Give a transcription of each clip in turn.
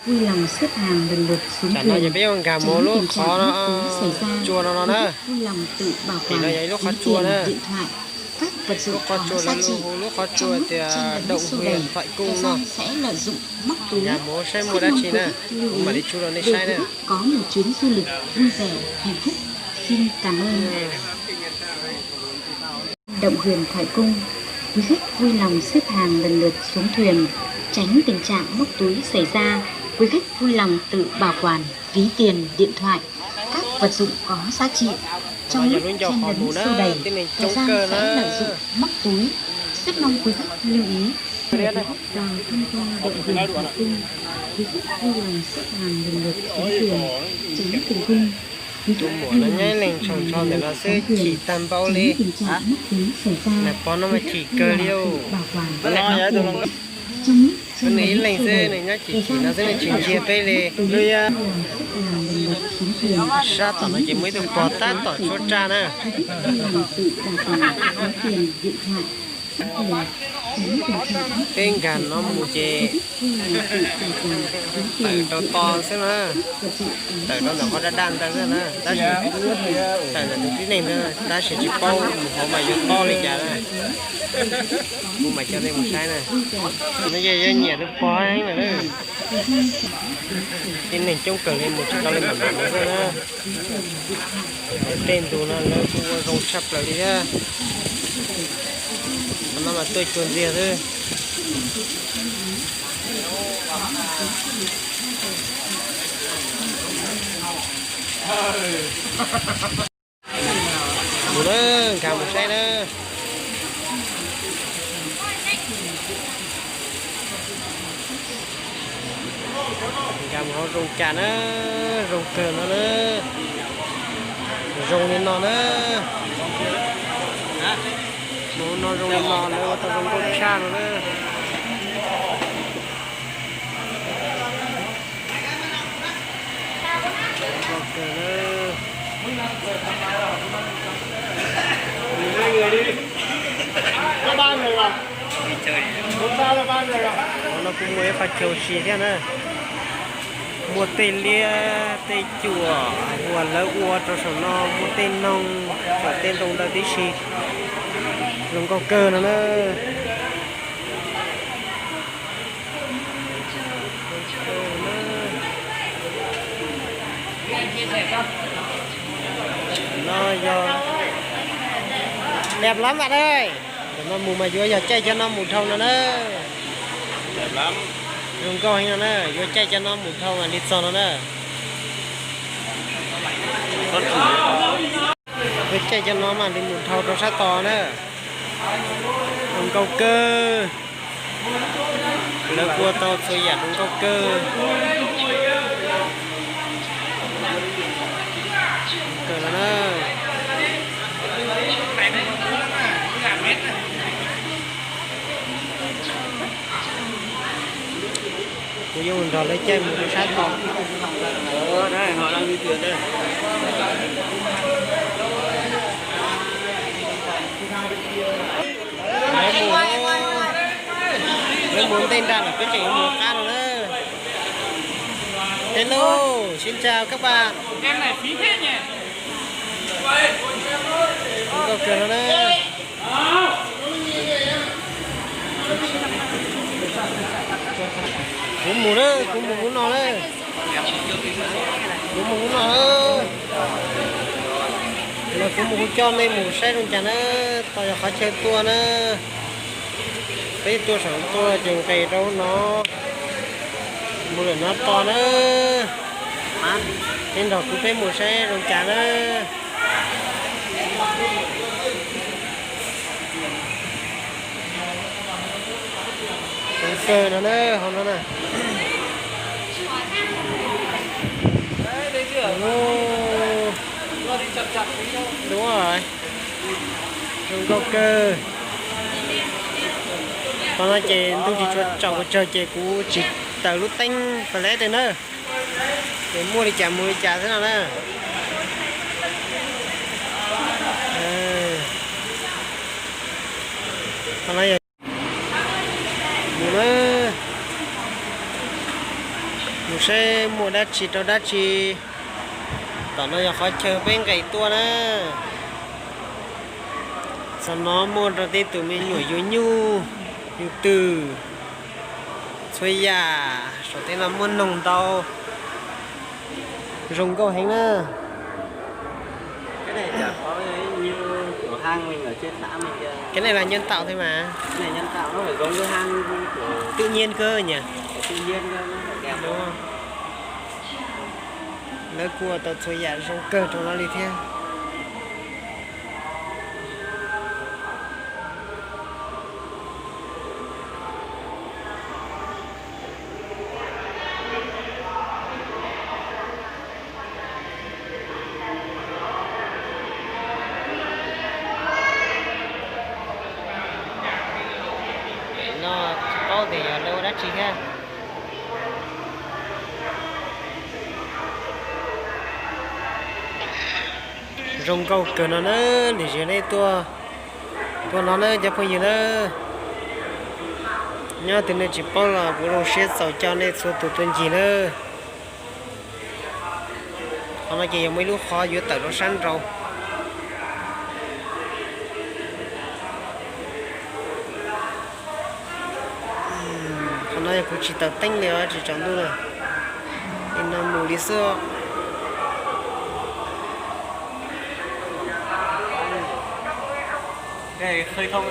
vui lòng xếp hàng lần lượt xuống thuyền, tránh tình trạng móc túi xảy ra. Vui lòng tự bảo quản ví tiền, điện thoại, các vật dụng có giá trị. Trong lúc chen lấn xô đẩy, kẻ gian sẽ lợi dụng móc túi. Khách mong quý khách lưu ý để quý khách có một chuyến du lịch vui vẻ, hạnh phúc. Xin cảm ơn. Động huyện Thoại Cung, quý khách vui lòng xếp hàng lần lượt xuống thuyền, tránh tình trạng móc túi xảy ra. Quý khách vui lòng tự bảo quản ví tiền, điện thoại, các vật dụng có giá trị. Trong lúc chen lấn xô đẩy, kẻ gian sẽ lợi dụng móc túi. Rất mong quý khách lưu ý. Để quý khách vào tham quan động huyện Thoại Cung, quý khách vui lòng xếp hàng lần lượt xuống thuyền, tránh tình huống Muam no nyob ib leeg tshau ntsho ntawm no xwb chim tag npaum li. Nws pom no mas chim kawg li. Nws ib leeg xwb nws nyob chim chim no xwb nws tsis ntsia peb li. Sab tom no ces muaj ib tug pog tab tom tshuab raj na. Peb nkag no mus ces tawm rau to xwb na, tawm rau ntawm qhov daj daj ntawd xwb na, tab sis tawm ntawm tus tib neeg ntawd tab sis tsis paub mus hauv mas yuav tob li cas na. Kuv mam coj nej mus saib na. No ces yog nyiam tus pog heev lawm. Tib neeg coob kawg li mus tsis tau li mam mam mus xwb na. Tej ntu no lawv kuj ua zoo tshaj plaws li thiab. Qhov no mas tuaj cuag ntxiag xwb. Mus na, nkag mus saib na. Nkag mus hauv zoo cas na, zoo kawg no na. Zoo li no na. Mus no zoo li no lawv ua tau zoo nkauj tshaj no na. Qhov no kuj muaj ib qhov chaw ua si thiab na. Muaj tej liab tej cuam uas lawv ua rau saum no, muaj tej noog, tej ntoo ntawd tib si. Zoo nkauj kawg no na. No yog, đẹp lắm bạn ơi. Ntawm no mus mas yuav yog caij cov no mus dhau no na. Zoo nkauj heev no na, yuav caij cov no mus dhau mam li txog no na. Yuav caij cov no mam li mus dhau rau sab tod na. Zoo nkauj kawg. Lawv ua tau txhua yam zoo nkauj kawg. Kawg no na. Kuv yuav mus nrog lawv caij mus rau sab tod. Lawv mus ntej nrag lawm peb tseem yuav mus qab no na. Hello, xin chào các bạn. Zoo nkauj kawg no na. Kuv mus na, kuv mus hnub no na. Kuv mus hnub no na. Los kuv mus kuv coj nej mus saib zoo cas na. Tod yog qhov chaw tuaj na. Peb tuaj saum tuaj ces nqes rau no. Mus lawm no tod na. Peb nrog kuv peb mus saib zoo cas na. Zoo kawg no na, hauv no na. Duab, zoo nkauj kawg. Qhov no ces ntuj tsis tshua tsaus pes tsawg ces kuv tsis taws lub teeb flash li na. Ces muaj li cas mus li cas xwb no na. Qhov no yog mus na. Mus saib muaj dab tsi rau dab tsi. Tom no yog qhov chaw peb nqes tuaj na. Txog no muaj rau tej tus me nyuam yuav nyuj, yus twm, txhua yam saum tej no muaj noog ntau, zoo nkauj heev na. Cái này là nhân tạo thôi mà. Tự nhiên cơ nhỉ? Lawv kuj ua tau txhua yam zoo kawg rau no li thiab. No tsis paub tias yog lawv ua dab tsi thiab. Zoo nkauj kawg no na, nim zias nej tuaj, tuaj no na cov phooj ywg na. Nyob twg nej tsis paub los kuv zoo siab txaus coj nej txhua tus tuaj ncig na. Qhov no ces yog muaj ib lub qhov yuav tawm rau sab nraud. Qhov no yog kuv tsis taus teeb li os, tsis tsaus ntuj na. Li no mus li xwb. Nkawm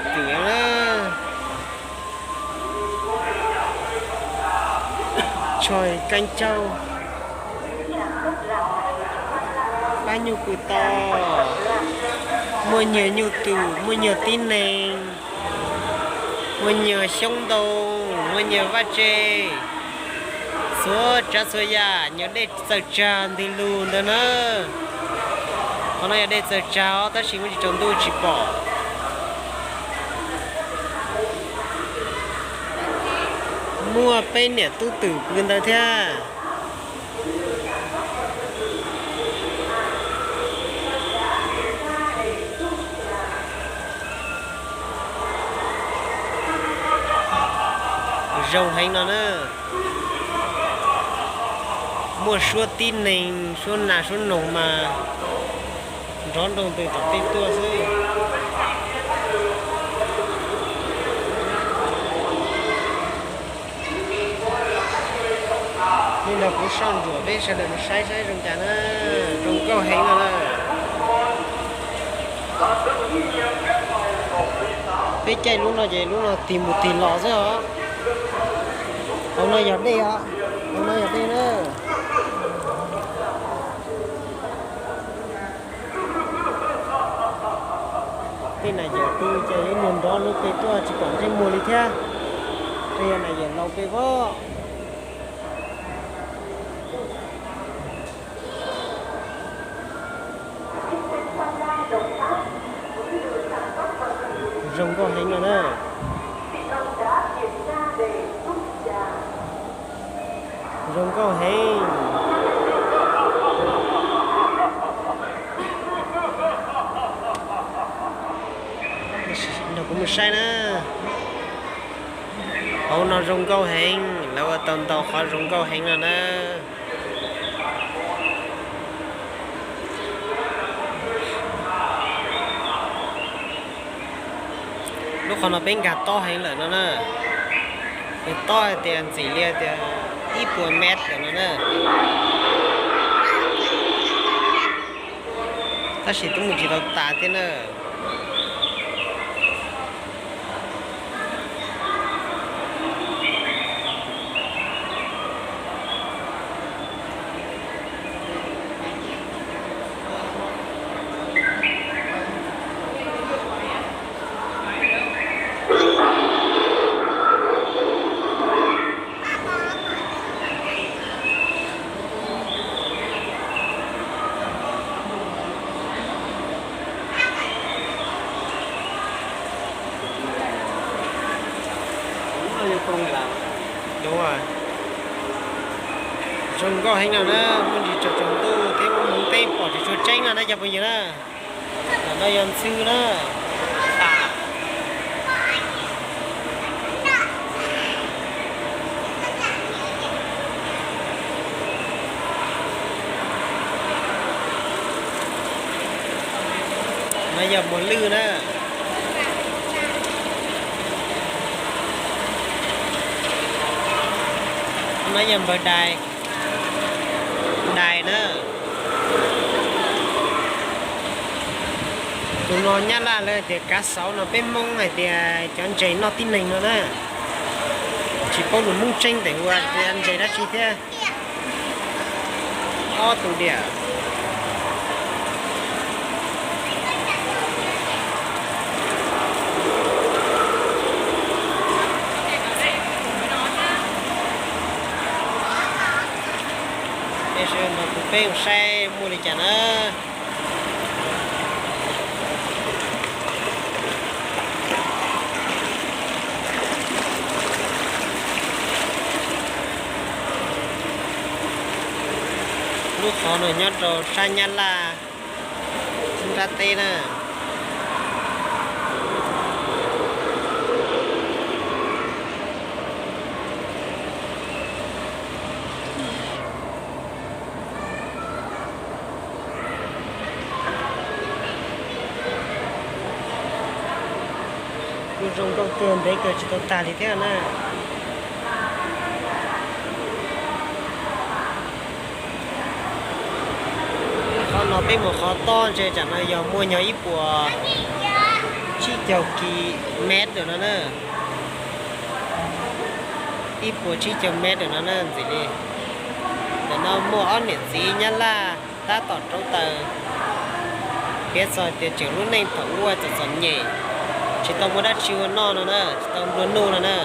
kwm na. Tshoi Keeb Cauj, pab nyuj kws to, muaj nyuag nyuj twm, muaj nyuag tib neeg, muaj nyuag xyoob ntoo, muaj nyuag vaj tse, txhua tsav txhua yam, nyuag dej txaws tsag ntws lug ntawd na. Qhov no yog dej txaws tsag os, tab sis muaj tsis tsaus ntuj tsis pom. Muaj peb niam tub twm pw ntawd thiab. Zoo heev no na. Muaj suab tib neeg, suab nas suab noog mas nrov nroo ntws tom tej tuaj xwb. Li ntawd kuv soj ntsuam peb sawv daws mus saib saib zoo cas na, zoo nkauj heev no na. Peb caij lub no ces lub no tig mus tig los xwb os. Hauv no yog dej os, hauv no yog dej na. Tej nas yawm pw ces ib nyuag nrov lub pes tuaj tsis pom ntsej muag li thiab. Tej yog nas yawm laus pes vog. Zoo nkauj heev no na. Zoo nkauj heev. Nrog kuv mus saib na. Hauv no zoo nkauj heev, lawv ua tau ntau qhov zoo nkauj heev no na. Lub qhov no peb nkag tob heev lawm no na. Nws tob hais tias ntxim li tias ib puas mev lawm no na. Tab sis twb mus tsis tau tas thiab na. Zoo nkauj heev no na, muaj ntsis tsaus tsaus ntuj thiab muaj hmoov teb pom tsis tshua tseeb no na cov phooj ywg na. Ntawm no yog ntxhw na. No yog muas lwj na. No yog npawg dais, dais na. Tus no nyab laj lawv tias kav xauv no, peb Hmoob hais tias cov ntses noj tib neeg no na. Tsis paub lus Hmoob tseeb tes ua tias ntses dab tsi thiab. Ob tug diam. Peb sawv daws mus, peb mus saib muaj li cas na. Lub qhov no nyob rau sab Nyab Laj nrab teb na. Kuj zoo nkauj kawg, ntev kawg tsis tau tag li thiab na. Qhov no peb mus qhov tob ntshe tsam no yog muaj nyog ib puas tsib caug ki mev ntawm no na. Ib puas tsib caug mev ntawm no na ntxim li. Ntawm no muaj ob niam txiv Nyab Laj tab tom rauv taws, piav txog tias tseem lub neej thaum ub txom txom nyem, tsis tau muaj dab tsi ua noj no na, tsis tau nplua nuj no na.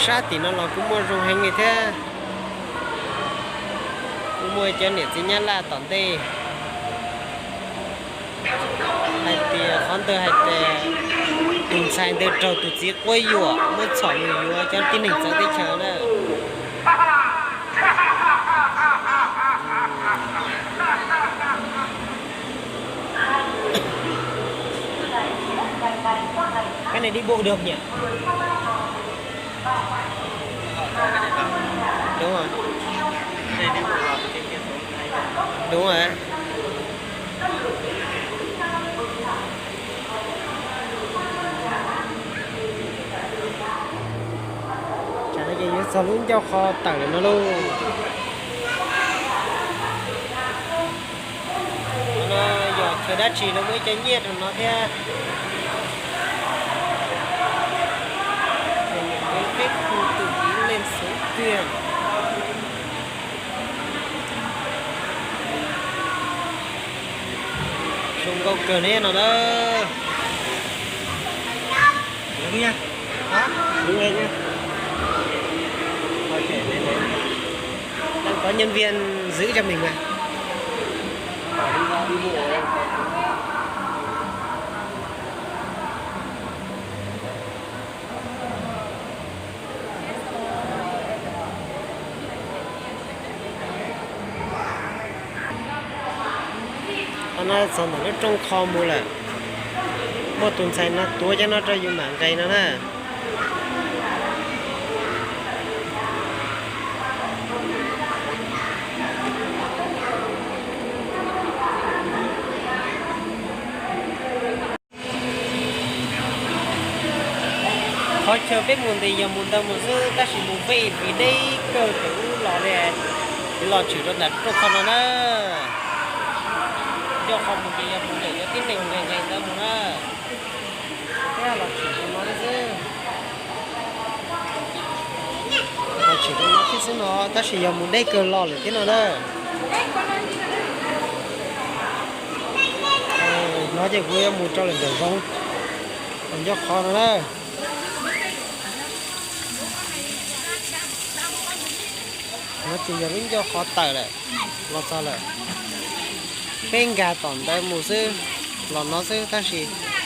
Sab tim no los kuj muaj zoo heev li thiab. Kuj muaj cov niam txiv Nyab Laj tom ntej hais tias, qhov ntawd hais tias tus ntxhais ntawd raug tus txiv quab yuam muab txhom mus yuav cov tib neeg txawv teb chaws na. Cái này đi bộ được nhỉ? Đúng rồi. Đúng rồi. Tsam no ces yuav txog lub ncauj qhov tawm lawm no lauj. Qhov no yog chaw dab tsi no muaj ib co nyiaj rau no thiab. Peb khu tự ý lên số tiền. Zoo nkauj kawg ne no na. Đang có nhân viên giữ cho mình mà. Qhov no txog ntawm lub rooj kho mus lawm. Muaj tus ntxhais no tuav cov no rau yus mam nqes no na. Qhov chaw peb mus ntes yog mus ntawd mus xwb, tab sis mus vij vim deb kawg thaum ub los li, los tshwm rau ntawm rooj kho no na. Ncauj qhov mus ces yog mus ntawm cov tib neeg nqes nqes ntawd mus na. Peb los tshwm rau no xwb. Los tshwm rau no thiab xwb no, tab sis yog mus deb kawg los lawm thiab no na. No ces kuv yuav mus rau lawm nram zoov, ncauj qhov no na. No ces yog lub ncauj qhov tawm lawm, los txog lawm. Peb nkag tom ntawd mus xwb, los no xwb tab sis